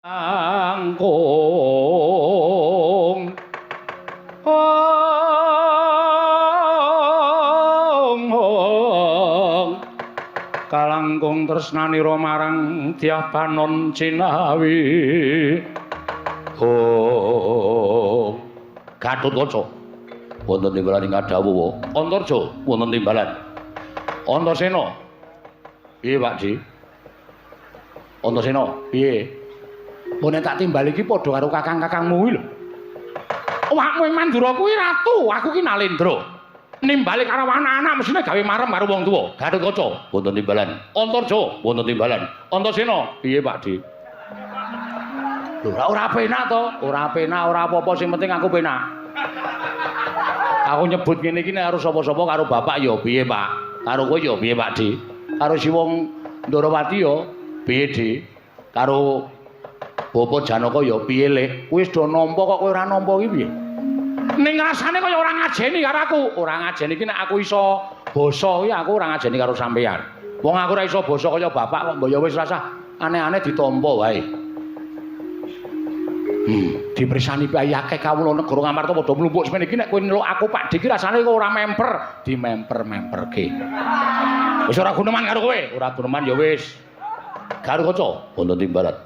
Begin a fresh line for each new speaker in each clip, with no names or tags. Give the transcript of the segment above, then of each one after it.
Angkung ong kalangkung tresnanira marang Dyah Panon Cinawi. Oh Gatotkaca wonten timbalan ing kadhawuh. Antarja wonten timbalan. Antasena piye Pak Ji? Antasena piye? Mbok nek tak timbal iki padha karo kakang-kakangmu kuwi lho. Awakmu ing Mandura kuwi ratu, aku ki Nalendra. Nimbali karo anak-anak mesine gawe marem karo wong tuwa. Gatotkaca wonten timbalan. Antarja wonten timbalan. Antasena piye Pak Di? Lho ora penak to? Ora penak, ora apa-apa, sing penting aku penak. Aku nyebut ngene iki nek karo sapa-sapa karo bapak ya piye Pak? Karo kowe ya piye Pak Di? Karo si wong Ndorowati ya piye Di? Karo Bapak Janaka ya piye Lek? Kowe wis do nampa kok kowe ora nampa iki piye? Ning rasane kaya ora ngajeni karo aku. Ora ngajeni iki nek aku iso basa kuwi aku ora ngajeni karo sampeyan. Wong aku ora iso basa kaya bapak kok mbok ya wis rasah aneh-aneh ditampa wae. Dipersani piye akeh kawula negara Ngamarta padha mlumpuk semene iki nek kowe nyeluk aku Pak Dik iki rasane kok ora memper, dimemper-memperke. Wis ora guneman karo kowe, ora guneman ya wis. Gatotkaca wonten timbalan.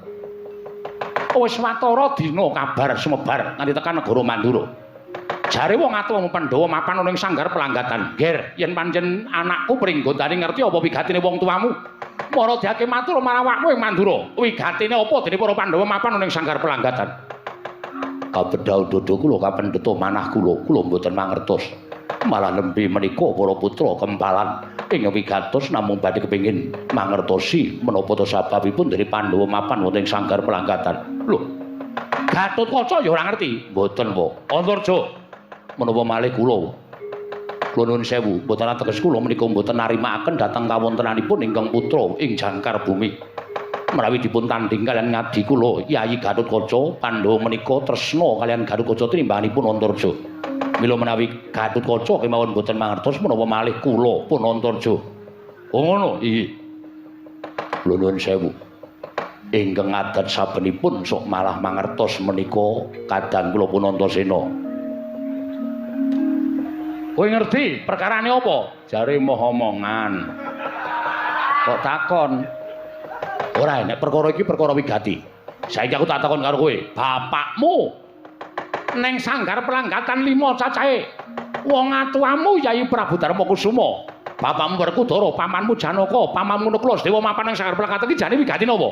Wis watara dina kabar sumebar nganti tekan negara Mandura. Jare wong atuwa Pandhawa mapan ana ing sanggar pelanggatan. Ger, yen pancen anakku pringgondane ngerti apa wigatine wong tuamu, mara diake matur marang awakmu ing Mandura. Wigatine apa dene para Pandhawa mapan ana ing sanggar pelanggatan? Kabedhau dodo kula kapendheta manah kula, kula mboten mangertos. Malah nembe menika para putra kempalan ing wigatos namung badhe kepengin mangertosi menapa ta sababipun dene Pandhawa mapan wonten ing sanggar pelanggatan. Lho, Gatotkaca ya ora ngerti. Mboten, Pak. Antarja menapa malih kula. Kula nuwun sewu, mboten ateges kula menika mboten narimakaken dhateng kawontenanipun ingkang putra ing jangkar bumi. Menawi dipun tanding kalian ngadi kula Yayi Gatotkaca, Pandhawa menika tresna kalian Gatotkaca tinimbanganipun Antarja. Mila menawi Gatotkaca kemawon mboten mangertos menapa malih kula pun Antarja. Oh ngono, iya. Kula nuwun sewu. Ingkang adat sabenipun sok malah mangertos menika kadang kula pun Antasena. Kowe ngerti perkarane apa? Jare moh omongan. Kok takon? Ora nek perkara iki perkara wigati. Saiki aku tak takon karo kowe, bapakmu neng sanggar pelanggatan 5 cacahe. Wong atuwamu Yayi Prabu Darma Kusuma, bapakmu Werkudara, pamanmu Janaka, pamanmu Nakula Sadewa mapan nang sanggar pelanggatan iki jane wigatine apa?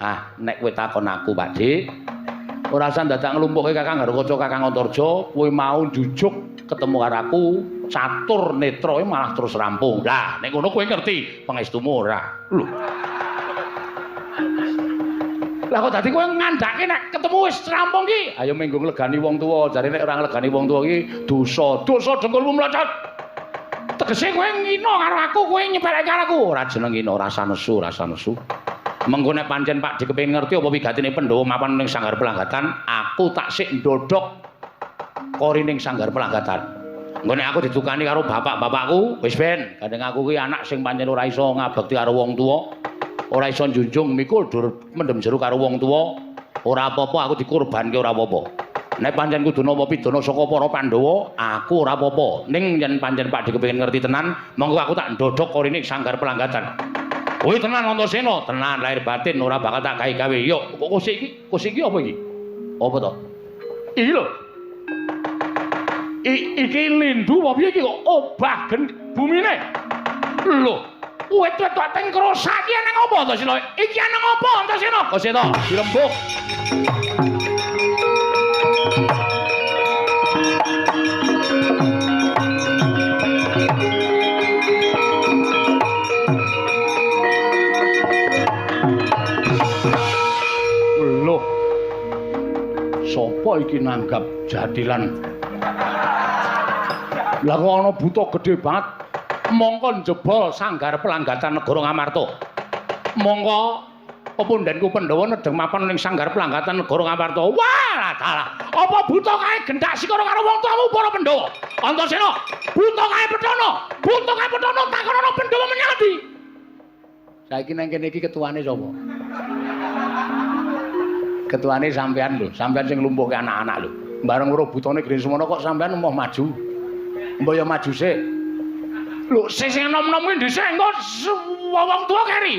Ah, nek kowe takon aku, Pak Dik, ora usah dadak nglumpukke Kakang Gatotkaca, Kakang Antarja, kowe mau njujuk ketemu karo aku, catur netra malah terus rampung. Lah, nek ngono kowe ngerti pangestumu ora? Lho. Lah kok dadi kowe ngandhake nek ketemu wis rampung ki? Ayo menggo nglegani wong tuwa, jare nek ora nglegani wong tuwa ki dosa. Dosa dengkulmu mlocot. Tegese kowe ngina karo aku, kowe nyepeleke karo aku. Ora jeneng ngina, rasa nesu, rasa nesu. Mengko nek pancen Pak Dik kepengin ngerti apa wigatine Pandhawa mapan ning sanggar pelanggatan, aku tak sik ndodhok kori ning sanggar pelanggatan. Engko nek aku didukani karo bapak-bapakku, wis ben, gandeng aku ki anak sing pancen ora iso ngabekti karo wong tuwa, ora iso njunjung mikul dur mendem jero karo wong tuwa, ora apa-apa aku dikurbanke ora apa-apa. Nek pancen kudu nampa pidana saka para Pandhawa, aku ora apa-apa. Ning yen pancen Pak Dik kepengin ngerti tenan, monggo aku tak ndodhok kori ning sanggar pelanggatan. Kuwi tenan Antasena, tenan lahir batin ora bakal tak gawe-gawe. Yo, kok kosik iki? Kosik iki apa iki? Apa to? Iki lho. Iki lindu apa piye iki kok obah bumine? Lho, wit-wit kok teng krosak iki nang apa Antasena? Iki nang apa Antasena? Kosek to, dirembuk. Lho. Sopo iki nanggap jadilan? Lah kok ana buta gedhe banget mongko njebol sanggar pelanggatan negara Ngamarta. Mongko pepundhenku Pandhawa nedheng mapan ning sanggar pelanggatan negara Ngamarta. Wah, dalah. Apa buta kae gendak sikara karo wong tuamu para Pandhawa? Antasena, buta kae petana. Buta kae petana takonono Pandhawa menyang endi? Saiki nang kene iki ketuane sapa? Ketuane sampean lho, sampean sing nglumpuhke anak-anak lho. Bareng weruh butone Geni Semana kok sampean emoh maju. Mbok ya maju sik. Lho, sing enom-enom kuwi dhisik engko wong tuwa keri.